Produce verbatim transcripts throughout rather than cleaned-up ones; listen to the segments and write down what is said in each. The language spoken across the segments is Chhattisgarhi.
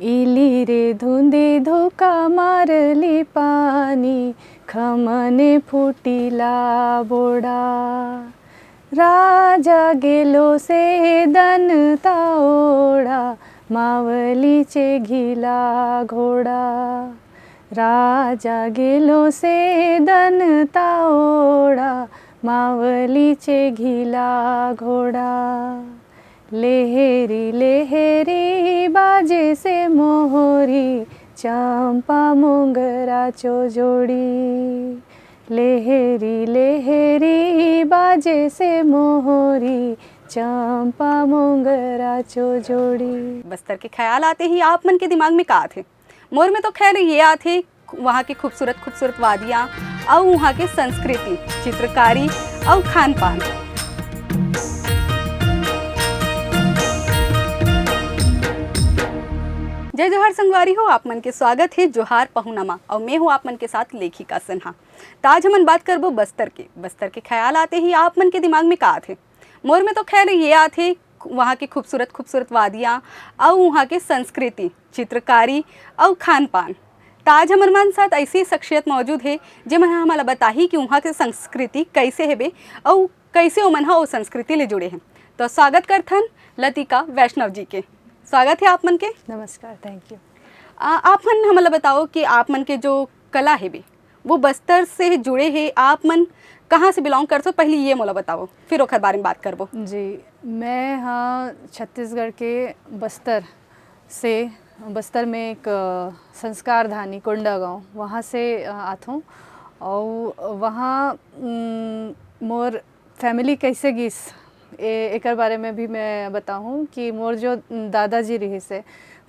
इली रे धुंधी धुका मारली पानी, खमने फूटिला बोड़ा। राजा गेलो से दन ताओड़ा, मावली चे घिला घोड़ा। राजा गेलो से दन ताओड़ा, मावली चे घिला घोड़ा। लेहेरी लेहेरी बाजे से मोहरी, चंपा मोंगरा चो जोड़ी। लेहेरी लेहेरी बाजे से मोहरी, चंपा मोंगरा चो जोड़ी। बस्तर के ख्याल आते ही आप मन के दिमाग में का आथे? मोर में तो खैर ये आथे, वहाँ की खूबसूरत खूबसूरत वादियाँ, अउ वहाँ के संस्कृति, चित्रकारी अउ खान पान। जय जोहार संगवारी हो, आप मन के स्वागत हे जोहार पहुना मा, अउ मैं हूँ आप मन के साथ लेखिका सिन्हा। त आज हमन बात करबो बस्तर के। बस्तर के ख्याल आते ही आप मन के दिमाग में का आथे? मोर में तो खैर ये आथे, वहाँ के खूबसूरत खूबसूरत वादियाँ अउ वहाँ के संस्कृति, चित्रकारी अउ खान पान। त आज हमर मन साथ ऐसी शख्सियत मौजूद हे, जेमन ह हमला बताही कि वहाँ के संस्कृति कैसे हेबे अउ कैसे ओमन ह ओ संस्कृति ले जुड़े हे। तो स्वागत करथन लतिका वैष्णव जी के। स्वागत हे आप मन के। नमस्कार, thank you। आ, आप मन हमला बताओ कि आप मन के जो कला हेबे, वो बस्तर से जुड़े हे, आप मन कहाँ से बिलोंग करथो, पहली ये मोला बताओ, फिर ओखर बारे में बात करबो। जी, मैं हाँ छत्तीसगढ़ के बस्तर से, बस्तर में एक, अ, संस्कार धानी कोंडागांव, वहाँ से, अ, आथों। और वहाँ, उम, मोर फैमिली कैसे गिस, ए-, एकर बारे में भी मैं बताहूँ कि मोर जो दादाजी रहिस हे,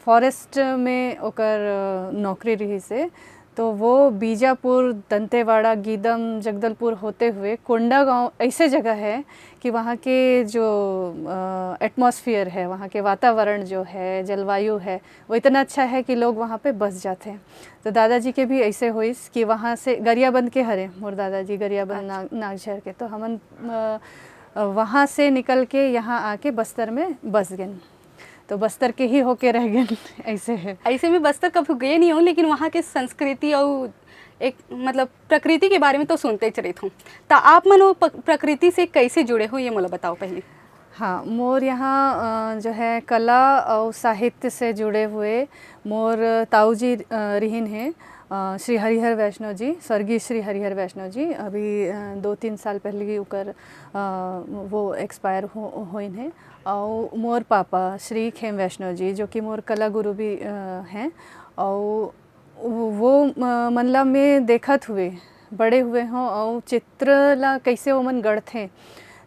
फॉरेस्ट में ओकर, अ, नौकरी रहिस हे, तो वो बीजापुर, दंतेवाड़ा, गीदम, जगदलपुर होते हुए कोंडागांव ऐसे जगह है कि वहाँ के जो, अ, एटमॉस्फेयर है, वहाँ के वातावरण जो है, जलवायु है, वो इतना अच्छा है कि लोग वहाँ पे बस जाते हैं। तो दादाजी के भी ऐसे होइस कि वहाँ से, गरियाबंद के हरे मोर दादाजी, गरियाबंद अच्छा। नाग-, नागझर के। तो हमन, अ, अ, वहाँ से निकल के यहाँ आके बस्तर में बस गेन। तो बस्तर के ही होके रह गेन, ऐसे है। ऐसे में बस्तर कभी गए नहीं हूँ, लेकिन वहाँ के संस्कृति और एक, मतलब, प्रकृति के बारे में तो सुनते ही रहित हूँ। तो आप मन वो प-, प्रकृति से कैसे जुड़े हो, ये मोला बताओ पहले। हाँ, मोर यहाँ, अ, जो है कला और साहित्य से जुड़े हुए मोर ताऊ जी, अ, रिहिन हे, अ, श्री हरिहर वैष्णव जी, स्वर्गीय श्री हरिहर वैष्णव जी। अभी, अ, दो तीन साल पहले ही उकर, अ, वो एक्सपायर हो, होइन हे। और मोर पापा श्री खेम वैष्णव जी, जो कि मोर कला गुरु भी, अ, हैं, और वो, वो, अ, मन ला मैं देखत हुए बड़े हुए हों, और चित्र ला कैसे ओमन गढ़थे,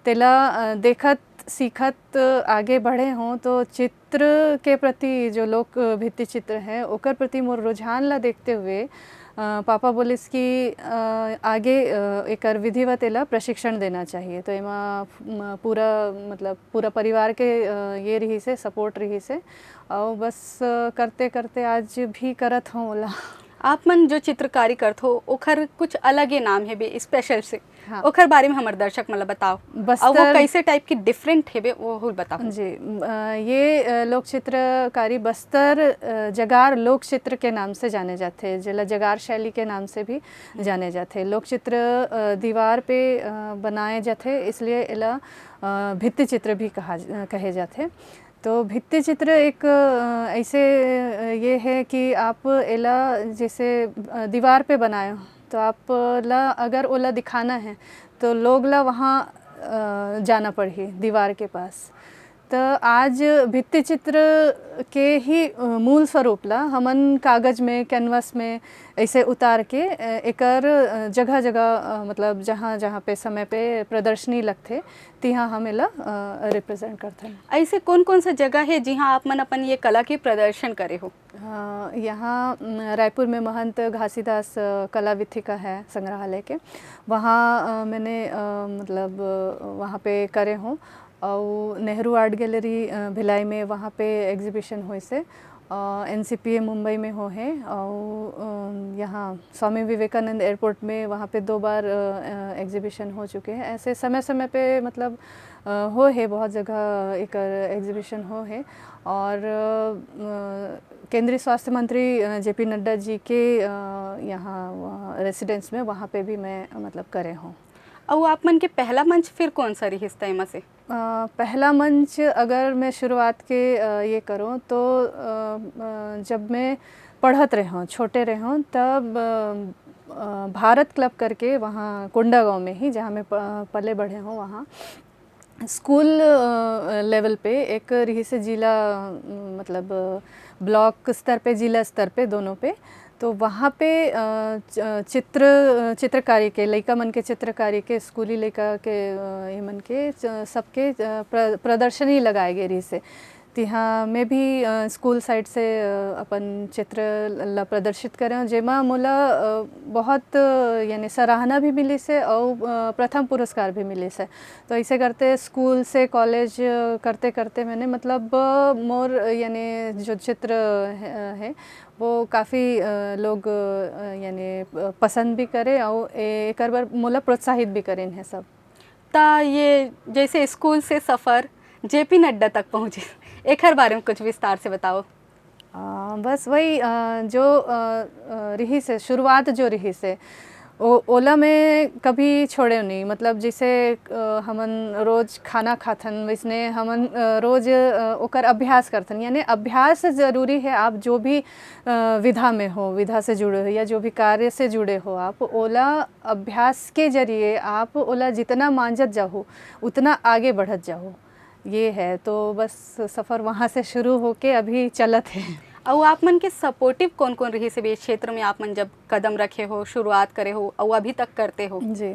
तेला, अ, देखत सीखत आगे बढ़े हों। तो चित्र के प्रति, जो लोक भित्ति चित्र है, ओकर प्रति मोर रुझान ला देखते हुए, अ, पापा बोलिस कि, अ, आगे, अ, एकर विधिवत एला प्रशिक्षण देना चाहिए। तो एमा, म, पूरा, मतलब, पूरा परिवार के, अ, ये रहिस हे, सपोर्ट रहिस हे। और बस, अ, करते करते आज भी करत हों ओला। आप मन जो चित्रकारी करथो, ओखर कुछ अलग ही नाम हेबे, स्पेशल से। हाँ। ओखर बारे में हमर दर्शक मन ला बताओ। बस्तर और वो कैसे टाइप के डिफरेंट हेबे, वो हुल बताओ। जी, म, अ, ये, अ, लोक चित्रकारी बस्तर, अ, जगार लोक चित्र के नाम से जाने जाथे, जेला जगार शैली के नाम से भी जाने जाथे। लोक चित्र, अ, दीवार पे, अ, बनाए जाथे, इसलिए एला, अ, भित्ति चित्र भी कहा ज-, अ, कहे जाथे। तो भित्ति चित्र एक, अ, ऐसे, अ, ये है कि आप एला जैसे, अ, दीवार पे बनाए हो, तो आप ला अगर ओला दिखाना है, तो लोग ला वहाँ, अ, जाना पड़ही दीवार के पास। तो आज भित्ति चित्र के ही, अ, मूल स्वरूप ला हमन कागज में, कैनवस में ऐसे उतार के, अ, एकर, अ, जगह-जगह, अ, मतलब जहाँ-जहाँ पे समय पे प्रदर्शनी लगथे, तिहाँ हम एला, अ, रिप्रेजेंट करथन। ऐसे कौन-कौन सा जगह है जिहाँ आप मन अपन ये कला के प्रदर्शन करे हो? अ, यहाँ, म, रायपुर में महंत घासीदास, अ, कला विथिका है संग्रहालय के, वहाँ, अ, मैंने, अ, मतलब, अ, वहाँ पे करे हों। और नेहरू आर्ट गैलरी, अ, भिलाई में, वहाँ पे एग्जीबिशन होइस हे। N C P A Mumbai में हो है और अ, यहाँ स्वामी विवेकानंद एयरपोर्ट में वहाँ पे दो बार एग्जीबिशन हो चुके हैं। ऐसे समय समय पे मतलब अ, हो है, बहुत जगह एक एग्जीबिशन हो है। और अ, केंद्रीय स्वास्थ्य मंत्री जे पी नड्डा जी के अ, यहाँ रेसिडेंस में, वहाँ पे भी मैं मतलब करे हूँ। अउ आप मन के पहला मंच फिर कौन सा रहिस था एमा से? अ, पहला मंच अगर मैं शुरुआत के अ, ये करूँ तो अ, अ, जब मैं पढ़त रहे हूँ, छोटे रहे हूँ, तब अ, अ, भारत क्लब करके वहाँ कोंडागांव में ही, जहाँ मैं प- पले बढ़े हूँ, वहाँ स्कूल लेवल पे एक रहिस हे जिला अ, मतलब ब्लॉक स्तर पे, जिला स्तर पे, दोनों पे। तो वहाँ पे अ, च- चित्र चित्रकारी के, लइका मन के चित्रकारी के, स्कूली लइका के अ, ये मन के च- सबके अ, प्र, प्रदर्शनी लगाए गए रहिस हे। तिहा मैं भी अ, स्कूल साइड से अ, अपन चित्र ला प्रदर्शित करे हूँ, जेमा मोला अ, बहुत अ, यानी सराहना भी मिलिस हे और अ, प्रथम पुरस्कार भी मिलिस हे। तो ऐसे करते स्कूल से कॉलेज अ, करते करते मैंने मतलब अ, मोर अ, यानी जो चित्र है, है वो काफ़ी अ, लोग अ, यानी अ, पसंद भी करे और ए- एकर बर मोला प्रोत्साहित भी करेन है सब। त ये जैसे स्कूल से सफर जे पी नड्डा तक पहुँचे, एखर बारे में कुछ विस्तार से बताओ। आ, बस वही अ, जो अ, अ, रहिस हे, शुरुआत जो रहिस हे, ओ, ओला मैं कभी छोड़े नहीं। मतलब जैसे अ, हमन रोज खाना खाथन, वैसने हमन अ, रोज अ, ओकर अभ्यास करथन। यानी अभ्यास जरूरी है। आप जो भी अ, विधा में हो, विधा से जुड़े हो या जो भी कार्य से जुड़े हो आप, ओला अभ्यास के जरिए आप ओला जितना मांझत जाहू, उतना आगे बढ़त जाहू। ये है, तो बस सफ़र वहाँ से शुरू होके अभी चलत है। अउ आप मन के सपोर्टिव कौन कौन रहिस हे ये क्षेत्र में, आप मन जब कदम रखे हो, शुरुआत करे हो, अउ अभी तक करते हो? जी।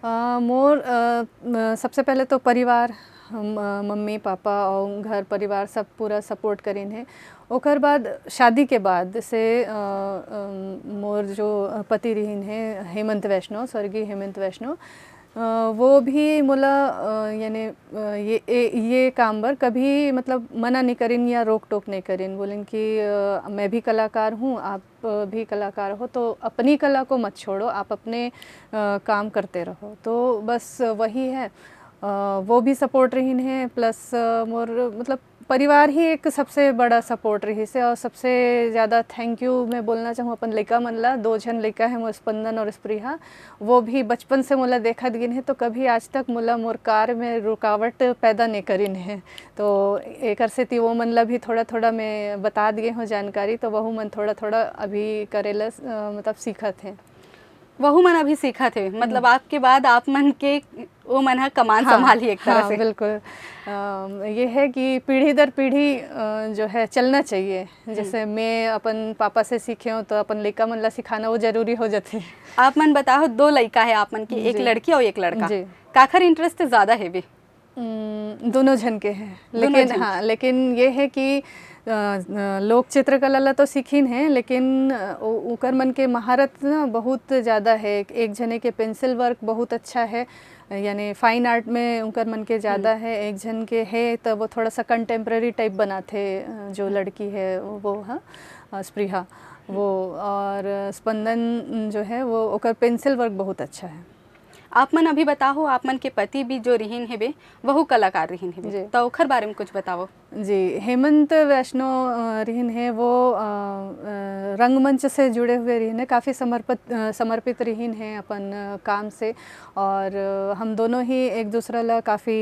अ, मोर अ, म- सबसे पहले तो परिवार, हम, अ, मम्मी पापा और घर परिवार सब पूरा सपोर्ट करिन है। ओकर बाद शादी के बाद से अ, अ, मोर जो पति रहिन है हेमंत वैष्णव, स्वर्गीय हेमंत वैष्णव, अ, वो भी मोला अ, यानी अ, ये ए, ये काम बर कभी मतलब मना नहीं करिन या रोक टोक नहीं करिन। बोलिन कि अ, मैं भी कलाकार हूँ, आप भी कलाकार हो, तो अपनी कला को मत छोड़ो, आप अपने अ, काम करते रहो। तो बस वही है, अ, वो भी सपोर्ट रहिन है, प्लस मोर मतलब परिवार ही एक सबसे बड़ा सपोर्ट रहिस हे। और सबसे ज़्यादा थैंक यू मैं बोलना चाहूँ अपन लइका मन ला। दो झन लइका है मोर, स्पंदन और स्पृहा। वो भी बचपन से मोला देखत गिन है, तो कभी आज तक मोला मोर कार्य में रुकावट पैदा नहीं करिन है। तो एकर सेती वो मन ला भी थोड़ा थोड़ा मैं बता दिए हूँ जानकारी, तो वहू मन थोड़ा थोड़ा अभी करेला अ, मतलब सीखत है। वहू मन अभी सीखत हे, मतलब आपके बाद आप मन के वो मन ह कमान हाँ, संभालही एक तरह हाँ, से। बिल्कुल। अम, ये है कि पीढ़ी दर पीढ़ी अ, जो है चलना चाहिए। जैसे मैं अपन पापा से सीखे हूँ, तो अपन लइका मन ला सिखाना वो जरूरी हो जाते हैं। आप मन बताओ, दो लइका है आप मन के, एक जी। लड़की और एक लड़का, जी। काखर इंटरेस्ट ज्यादा है भी? हम्म, दोनों झन के हैं, दोनों लेकिन झन हाँ, लेकिन ये है कि अ, अ, लोक चित्रकला ला तो सीखिन है, लेकिन अ, उ- उकर मन के महारत ना बहुत ज़्यादा है। एक, एक झने के पेंसिल वर्क बहुत अच्छा है, यानी फाइन आर्ट में उकर मन के ज़्यादा है। एक झन के है तो वो थोड़ा सा कंटेम्प्रेरी टाइप बनाथे, अ, जो लड़की है वो, हाँ, अ, स्पृहा, वो, और स्पंदन जो है वो, ओकर पेंसिल वर्क बहुत अच्छा है। आप मन अभी बताओ, आप मन के पति भी जो रिहिन हेबे, वहू कलाकार रिहिन हेबे, जी। तो ओखर बारे में कुछ बताओ। जी, हेमंत वैष्णव अ, रिहिन है, वो अ, अ, रंगमंच से जुड़े हुए रिहिन है, काफ़ी समर्पित अ, समर्पित रिहिन है अपन अ, काम से। और अ, हम दोनों ही एक दूसरा ला काफ़ी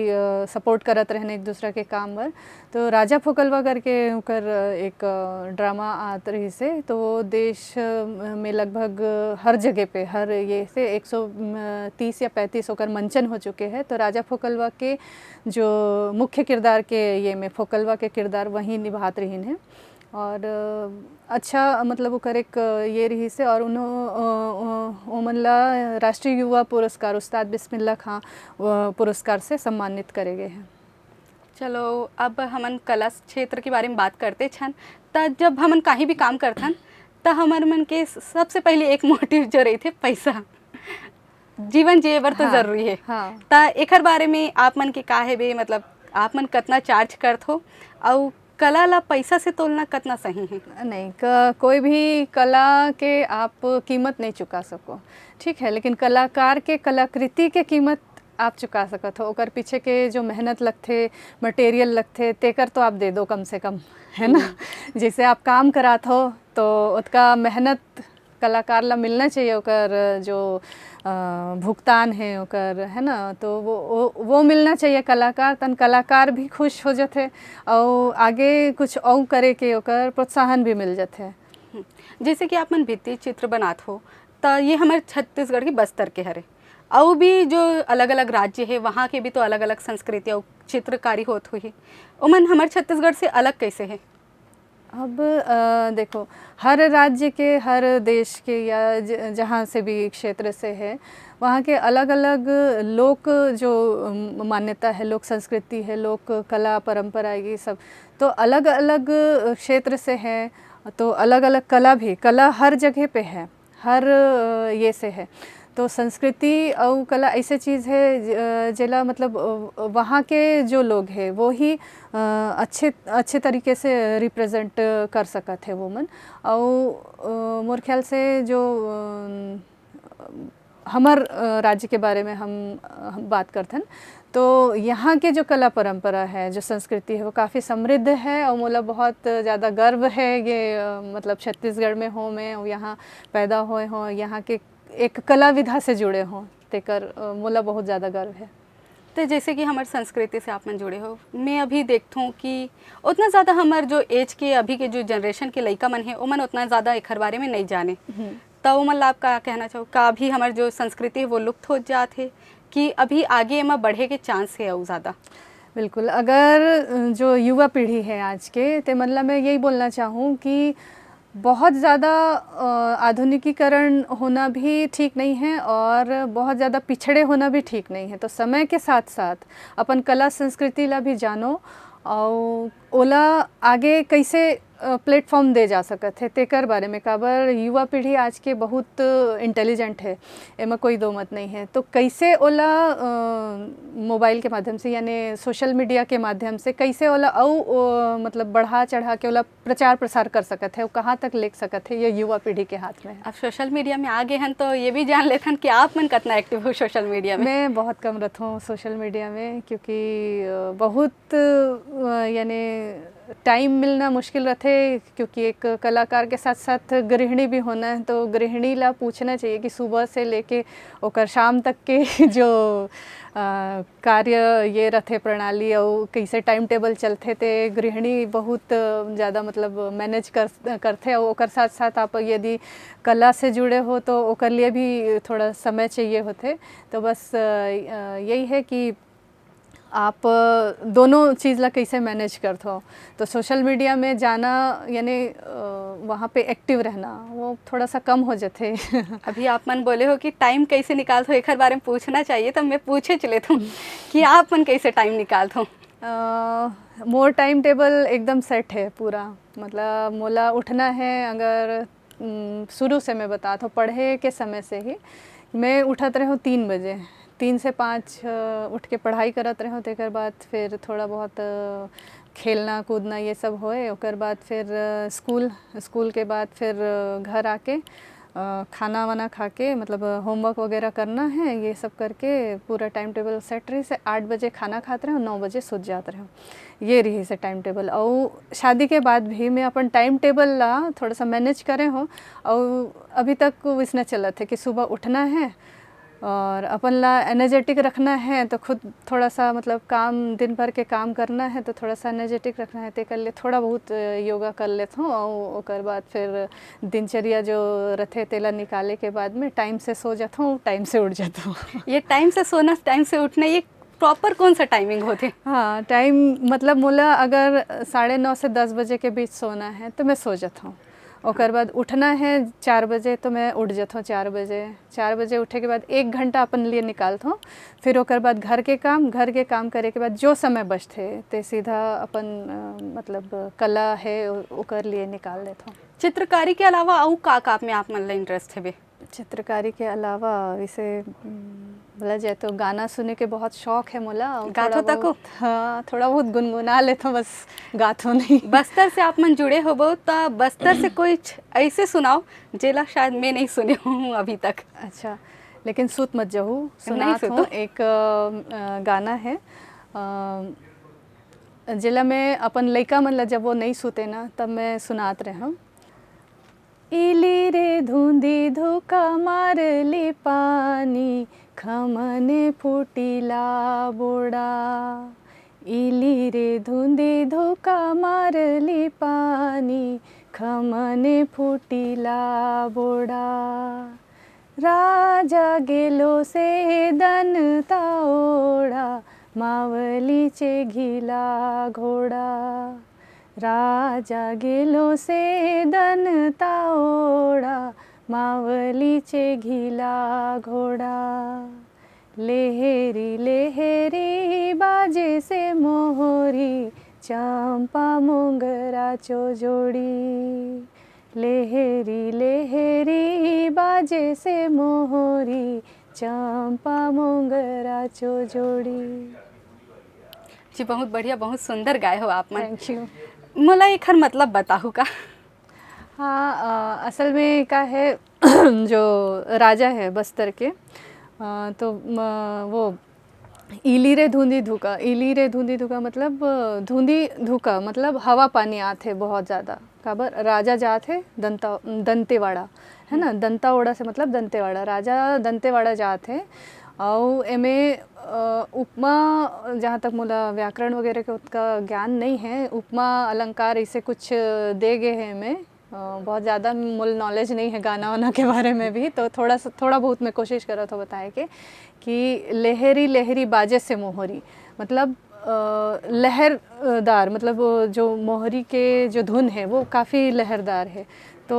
सपोर्ट करत रहन एक दूसरा के काम बर। तो राजा फोकलवा करके ओकर अ, एक अ, ड्रामा आत रहिस हे, तो वो देश अ, में लगभग हर जगह पे, हर ये से एक सौ तीस या पैंतीस ओकर मंचन हो चुके हैं। तो राजा फोकलवा के जो मुख्य किरदार के ये में फोकलवा के किरदार वही निभात रहिन है। और अ, अच्छा मतलब ओकर एक अ, ये रहिस हे। और उन्हों अ, अ, ओमन ला राष्ट्रीय युवा पुरस्कार उस्ताद बिस्मिल्ला खां अ, पुरस्कार से सम्मानित करे गए हैं। चलो, अब हमन कला क्षेत्र के बारे में बात करते छन, त जब हमन कहीं भी काम करथन, त हमर मन के सबसे पहले एक मोटिव जो रहिथे पैसा, जीवन जिए बर तो हाँ, जरूरी है। हाँ। त एखर बारे में आप मन के का हेबे, मतलब आप मन कतना चार्ज करत हो, अउ कला ला पैसा से तोलना कतना सही है? नहीं, क-, कोई भी कला के आप कीमत नहीं चुका सको, ठीक है, लेकिन कलाकार के कलाकृति के कीमत आप चुका सकत हो। ओकर पीछे के जो मेहनत लगथे, मटेरियल लगथे, तेकर तो आप दे दो कम से कम, है ना? जैसे आप काम करात हो, तो ओतका मेहनत कलाकार ला मिलना चाहिए, ओकर जो, अ, भुगतान है ओकर, है ना, तो वो, वो, वो मिलना चाहिए कलाकार, तन कलाकार भी खुश हो जाथे और आगे कुछ और करे के ओकर प्रोत्साहन भी मिल जाथे। हम्म, जैसे कि आप मन भित्ति चित्र बनात हो, त ये हमर छत्तीसगढ़ के बस्तर के हरे, अउ भी जो अलग-अलग राज्य है, वहाँ के भी तो अलग-अलग संस्कृति अउ चित्रकारी होत होही, ओमन हमर छत्तीसगढ़ से अलग कैसे है? अब, अ, देखो, हर राज्य के, हर देश के या ज-, जहाँ से भी क्षेत्र से है, वहाँ के अलग-अलग लोक जो, अम, मान्यता है, लोक संस्कृति है, लोक कला परंपरा, ये सब, तो अलग-अलग क्षेत्र से है, तो अलग-अलग कला भी, कला हर जगह पे है, हर, अ, ये से है। तो संस्कृति अउ कला ऐसे चीज़ है ज-, अ, जेला मतलब, अ, वहाँ के जो लोग हैं, वो ही, अ, अच्छे, अच्छे तरीके से रिप्रेजेंट कर सकत है वो मन। अउ, अ, मोर ख्याल से जो, अ, हमर, अ, राज्य के बारे में हम, अ, हम बात करथन, तो यहाँ के जो कला परंपरा है, जो संस्कृति है, वो काफ़ी समृद्ध है और मोला बहुत ज़्यादा गर्व है ये, अ, मतलब छत्तीसगढ़ में हों मैं, अउ यहाँ पैदा होए हों, यहाँ के एक कला विधा से जुड़े हों, तेकर, अ, मोला बहुत ज़्यादा गर्व है। तो जैसे कि हमर संस्कृति से आप मन जुड़े हो, मैं अभी देखथूँ कि उतना ज़्यादा हमर जो एज के, अभी के जो जनरेशन के लइका मन हे, ओमन उतना ज़्यादा एखर बारे में नहीं जाने। हम्म। त ओमन ला आप का कहना चाहो? का अभी हमर जो संस्कृति हे, वो लुप्त हो जात हे कि अभी आगे एमा बढ़े के चांस हे अउ ज़्यादा? बिल्कुल, अगर, अ, जो युवा पीढ़ी है आज के, ते मन ला मैं यही बोलना चाहूँ कि बहुत ज़्यादा, अ, आधुनिकीकरण होना भी ठीक नहीं है और बहुत ज़्यादा पिछड़े होना भी ठीक नहीं है। तो समय के साथ-साथ अपन कला संस्कृति ला भी जानो अउ ओला आगे कैसे, अ, प्लेटफॉर्म दे जा सकत हे, तेकर बारे में। काबर युवा पीढ़ी आज के बहुत इंटेलिजेंट है, एमा कोई दो मत नहीं है। तो कैसे ओला, अ, मोबाइल के माध्यम से, यानी सोशल मीडिया के माध्यम से कैसे ओला अउ, अ, मतलब बढ़ा चढ़ा के ओला प्रचार प्रसार कर सकत हे, कहाँ तक ले सकत हे, ये युवा पीढ़ी के हाथ में है। अब सोशल मीडिया में आगे हन, तो ये भी जान लेथन कि आप मन कतना एक्टिव हो सोशल मीडिया में। मैं बहुत कम रहता हूँ सोशल मीडिया में, क्योंकि, अ, बहुत, अ, यानी टाइम मिलना मुश्किल रहथे, क्योंकि एक कलाकार के साथ-साथ गृहिणी भी होना है, तो गृहिणी ला पूछना चाहिए कि सुबह से लेके ओकर शाम तक के जो, अ, कार्य ये रथे प्रणाली अउ कइसे टाइम टेबल चलथे, ते गृहिणी बहुत ज़्यादा मतलब मैनेज कर, करथे। अउ ओकर साथ-साथ आप यदि कला से जुड़े हो, तो ओकर लिए भी थोड़ा समय चाहिए होथे। तो बस, अ, अ, यही है कि आप, अ, दोनों चीज़ ला कइसे मैनेज करथो। तो सोशल मीडिया में जाना, यानी, अ, वहाँ पे एक्टिव रहना, वो थोड़ा सा कम हो जाथे। अभी आप मन बोले हो कि टाइम कैसे निकालथो, एखर बारे में पूछना चाहिए, तो मैं पूछे चले थो कि आप मन कैसे टाइम निकालथो? अ, मोर टाइम टेबल एकदम सेट है पूरा। मतलब, मोला उठना है, अगर, उम, शुरू से मैं बताथो, पढ़े के समय से ही मैं उठत रहूँ तीन बजे। तीन से पाँच, अ, उठ के पढ़ाई करत रहूँ, तेकर बाद फिर थोड़ा बहुत, अ, खेलना, कूदना, ये सब होए। ओकर बाद फिर, अ, स्कूल, स्कूल के बाद फिर, अ, घर आके, अ, खाना वाना खा के, मतलब, होमवर्क वगैरह करना है, ये सब करके पूरा टाइम टेबल सेट रहिस हे। आठ बजे खाना खात रहूँ, नौ बजे सुत जात रहूँ, ये रहिस हे टाइम टेबल। अउ शादी के बाद भी मैं अपन टाइम टेबल ला थोड़ा सा मैनेज करे हूँ, अउ अभी तक वइसने चलत हे कि सुबह उठना है और अपन ला एनर्जेटिक रखना है, तो खुद थोड़ा सा, मतलब, काम, दिन भर के काम करना है, तो थोड़ा सा एनर्जेटिक रखना है, तेकर ले थोड़ा बहुत, अ, योगा कर लेत हूँ। और ओकर बाद फिर दिनचर्या जो रथे, तेला निकाले के बाद में टाइम से सो जात हूँ, टाइम से उठ जात हूँ। ये टाइम से सोना, टाइम से उठना, ये प्रॉपर कौन सा टाइमिंग होथे? हाँ, टाइम, मतलब, मोला अगर साढ़े नौ से दस बजे के बीच सोना है, तो मैं सो जात हूँ। ओकर बाद उठना है चार बजे, तो मैं उठ जात हूँ चार बजे। चार बजे उठे के बाद एक घंटा अपन लिए निकालत हूँ। फिर ओकर बाद घर के काम, घर के काम करे के बाद जो समय बचथे, ते सीधा अपन, अ, मतलब, कला है, ओ-, ओकर लिए निकाल देत हूँ। चित्रकारी के अलावा अउ का, का में आप मन ला इंटरेस्ट हवे? चित्रकारी के अलावा, वैसे, उम, बोला जाए तो गाना सुने के बहुत शौक है मोला। अउ गाथो थोड़ा तको? बहुत, हाँ, थोड़ा बहुत गुनगुना लेथो, बस गाथो नहीं। बस्तर से आप मन जुड़े होबो, त बस्तर से कोई छ- ऐसे सुनाओ जेला शायद मैं नहीं सुने हूँ अभी तक। अच्छा, लेकिन सुत मत जाहू, नहीं सुनात सुतो। हूँ। एक अ, अ, गाना है, अ, जेला मैं अपन लइका मन ला, जब वो नहीं सुते ना, तब मैं सुनात रहूँ। इली रे धुंधी धुका मारली पानी, खमने फुटिला बोड़ा। इली रे धुंधी धुका मारली पानी, खमने फुटिला बोड़ा। राजा गेलो से दन ताओड़ा, मावली चे घिला घोड़ा। राजा गेलो से दन ताओड़ा, मावली चे घिला घोड़ा। लेहेरी लेहेरी बाजे से मोहरी, चंपा मोंगरा चो जोड़ी। लेहेरी लेहेरी बाजे से मोहरी, चंपा मोंगरा चो जोड़ी। जी, बहुत बढ़िया, बहुत सुंदर गाए हो आप मन। Thank you. मोला एखर मतलब बताहू का? हाँ, अ, असल में का है, जो राजा है बस्तर के, अ, तो म, वो इली रे धुंधी धुका, इली रे धुंधी धुका मतलब, अ, धुंधी धुका मतलब हवा पानी आथे बहुत ज़्यादा। काबर राजा जात हे दंता दंतेवाड़ा, है ना, दंताओड़ा से मतलब दंतेवाड़ा। राजा दंतेवाड़ा जात हे। अउ एमे अ, उपमा, जहाँ तक मोला व्याकरण वगैरह के उतका ज्ञान नहीं है, उपमा अलंकार ऐसे कुछ दे गए हैं एमे। अ, बहुत ज़्यादा मोल नॉलेज नहीं है गाना वाना के बारे में भी, तो थोड़ा सा, थोड़ा बहुत मैं कोशिश करत हूँ बताए के कि लेहरी लेहरी बाजे से मोहरी, मतलब अ, लहरदार, मतलब वो जो मोहरी के जो धुन है वो काफ़ी लहरदार है। तो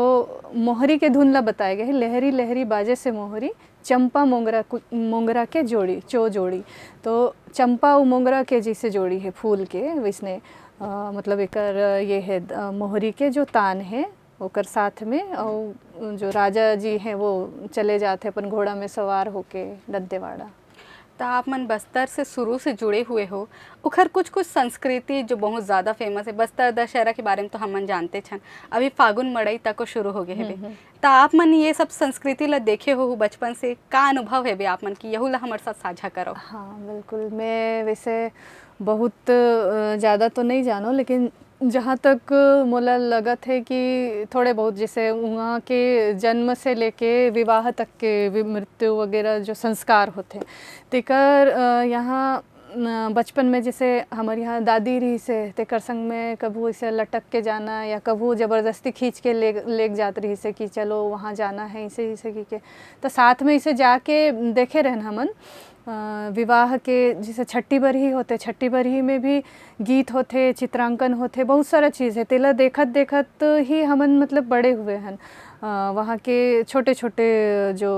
मोहरी के धुन ला बताए गए है, लेहरी लेहरी बाजे से मोहरी, चंपा मोंगरा कु- मोंगरा के जोड़ी, चो जोड़ी। तो चंपा अउ मोंगरा के जैसे जोड़ी है फूल के, वैसने अ, मतलब एकर ये है, अ, मोहरी के जो तान है ओकर साथ में, अउ जो राजा जी हैं वो चले जाते अपन घोड़ा में सवार होके दंतेवाड़ा। त आप मन बस्तर से शुरू से जुड़े हुए हो, ओखर कुछ कुछ संस्कृति जो बहुत ज़्यादा फेमस है। बस्तर दशहरा के बारे में तो हमन जानते छन, अभी फागुन मड़ई तक शुरू हो गए हेबे। त आप मन ये सब संस्कृति ला देखे हो बचपन से, का अनुभव हेबे आप मन की, यहू ला हमर साथ साझा करो। हाँ, बिल्कुल। मैं वैसे बहुत अ, ज़्यादा तो नहीं जानो, लेकिन जहाँ तक मोला लगत है कि थोड़े बहुत, जैसे उहाँ के जन्म से लेके विवाह तक के वि- मृत्यु वगैरह जो संस्कार होते, तेकर अ, यहाँ अ, बचपन में जैसे हमर यहाँ दादी रहिसे, तेकर संग में कभू ऐसे लटक के जाना या कभू जबरदस्ती खींच के ले लेग जात रहिसे कि चलो वहाँ जाना है, ऐसे ऐसे की के। तो साथ में ऐसे जाके देखे रहन हमन। अ, विवाह के जैसे छट्टी बरही होते, छट्टी बरही में भी गीत होते, चित्रांकन होते, बहुत सारा चीज़ है। तेला देखत देखत ही हमन मतलब बड़े हुए हन। अ, वहाँ के छोटे छोटे जो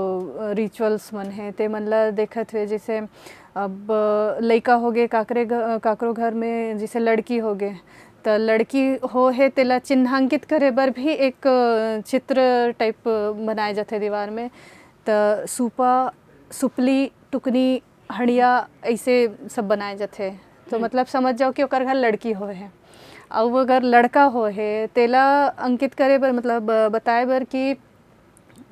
रिचुअल्स मन है, ते मन ला देखत हुए, जैसे अब लइका होगे काकरे घ-, काकरो घर में जैसे लड़की होगे, त लड़की हो है, तेला चिन्हांकित करे बर भी एक चित्र टाइप बनाए जाथे दीवार में। त सूपा, सुपली, टुकनी, हड़िया, ऐसे सब बनाए जाथे। तो मतलब समझ जाओ कि ओकर घर लड़की हो है। अउ अगर लड़का हो है, तेला अंकित करे बर, मतलब बताए बर कि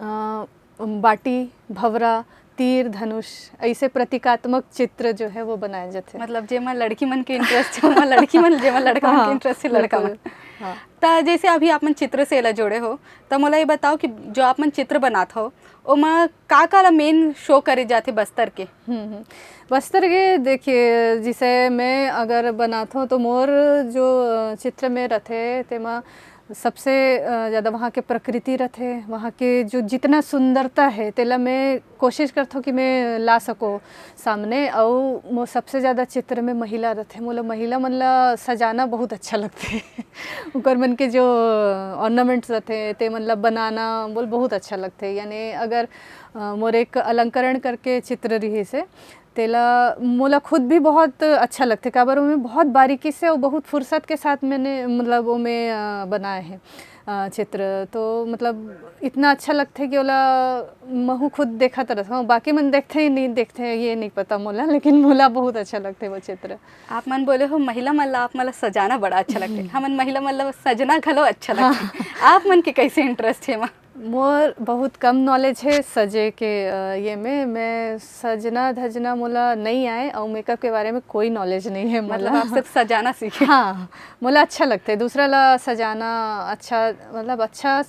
अ, बाटी, भवरा, तीर, धनुष, ऐसे प्रतीकात्मक चित्र जो है वो बनाए जाथे। मतलब जेमा लड़की मन के इंटरेस्ट है, ओमा लड़की मन, जेमा लड़का मन के हाँ, इंटरेस्ट है, लड़का मन। बिल्कुल। हाँ। त जैसे अभी आप मन चित्र से ला जोड़े हो, त मोला ये बताओ कि जो आप मन चित्र बनात हो, ओमा का का ला मेन शो करे जाथे बस्तर के? हम्म, हम्म। बस्तर के देखिए, जैसे मैं अगर बनात हूँ तो मोर जो अ, चित्र में रथे, तेमा सबसे अ, ज़्यादा वहाँ के प्रकृति रथे, वहाँ के जो जितना सुंदरता है, तेला मैं कोशिश करत हूँ कि मैं ला सको सामने। अउ मो सबसे ज़्यादा चित्र में महिला रथे, मोला महिला मन ला सजाना बहुत अच्छा लगथे। ओकर मन के जो ऑर्नामेंट्स रथे, ते मन ला बनाना बोल बहुत अच्छा लगथे। यानी अगर अ, मोर एक अलंकरण करके चित्र रहिसे, तेला मोला खुद भी बहुत अच्छा लगथे, काबर ओमे बहुत बारीकी से और बहुत फुर्सत के साथ मैंने, मतलब, ओमे, अ, बनाए हे, अ, चित्र। तो, मतलब, इतना अच्छा लगथे कि ओला महू खुद देखत रहथंव। बाकी मन देखथे, नहीं देखथे, ये नहीं पता मोला, लेकिन मोला बहुत अच्छा लगथे वो चित्र। आप मन बोले हो, महिला मन ला आप मन ला सजाना बड़ा अच्छा लगथे। हमन महिला मन ला सजना घलो अच्छा लगथे। आप मन के कैसे इंटरेस्ट हे एमा? मोर बहुत कम नॉलेज हे सजे के, अ, ये में। मैं सजना धजना मोला नहीं आए और मेकअप के बारे में कोई नॉलेज नहीं है मोला। मतलब, आप सिर्फ सजाना सीखे? हाँ, मोला अच्छा लगथे दूसरा ला सजाना। अच्छा, मतलब, अच्छा, अ,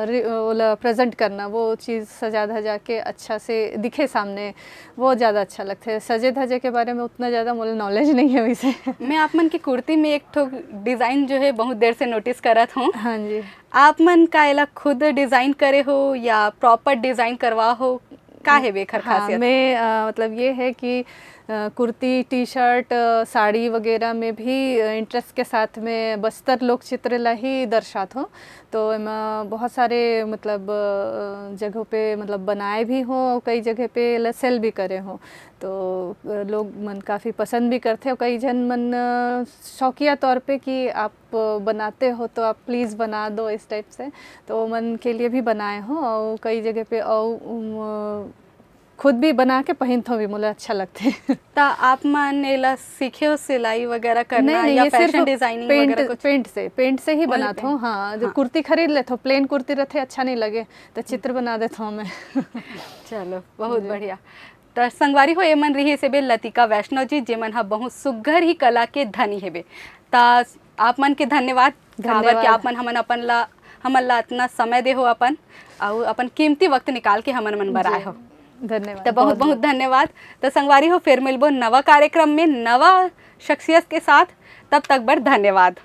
रि-, ओला प्रेजेंट करना, वो चीज़ सजा धजा के अच्छा से दिखे सामने, वो ज़्यादा अच्छा लगथे। सजे धजे के बारे में उतना ज़्यादा मोला नॉलेज नहीं है वैसे। मैं आप मन के कुर्ती में एक ठो डिज़ाइन जो है बहुत देर से नोटिस करत हूँ। हाँ जी। आप मन का एला खुद डिज़ाइन करे हो या प्रॉपर डिज़ाइन करवा हो? का हे एखर हाँ, खासियत? मैं, अ, मतलब, ये है कि, अ, कुर्ती, टी शर्ट, अ, साड़ी वगैरह में भी, अ, इंटरेस्ट के साथ में बस्तर लोक चित्र ला ही दर्शात हो। तो एमा बहुत सारे, मतलब, अ, जगहों पे, मतलब, बनाए भी हो और कई जगह पे एला सेल भी करे हो। तो, अ, लोग मन काफ़ी पसंद भी करथे और कई झन मन, अ, शौकिया तौर पे कि आप बनाते हो तो आप प्लीज बना दो, इस टाइप से। तो ओमन के लिए भी बनाए हो और कई जगह पे और, उम, खुद भी बना के पहिनथो भी, मोला अच्छा लगथे। त आप मन एला सीखे हो सिलाई वगैरह करना नहीं, नहीं, या ये सिर्फ फैशन डिजाइनिंग पेंट, वगैरह कुछ? पेंट से, पेंट से ही Only बनाथो। पेंट। हाँ, जो हाँ। कुर्ती खरीद लेथो, प्लेन कुर्ती रहथे, अच्छा नहीं लगे, तो चित्र बना देथो मैं। चलो, बहुत जी। बढ़िया। त संगवारी हो, एमन रही से बे लतिका वैष्णव जी, जेमन ह बहुत सुग्घर ही कला के धनी हेबे। त आप मन के धन्यवाद, काबर धन्यवाद। कि आप मन हमन अपन ला, हमन ला इतना समय दे हो अपन, अउ अपन कीमती वक्त निकाल के हमन मन बर जी। आए हो। धन्यवाद। त बहुत बहुत बहुत धन्यवाद। त संगवारी हो, फिर मिलबो नवा कार्यक्रम में नवा शख्सियत के साथ। तब तक बर धन्यवाद।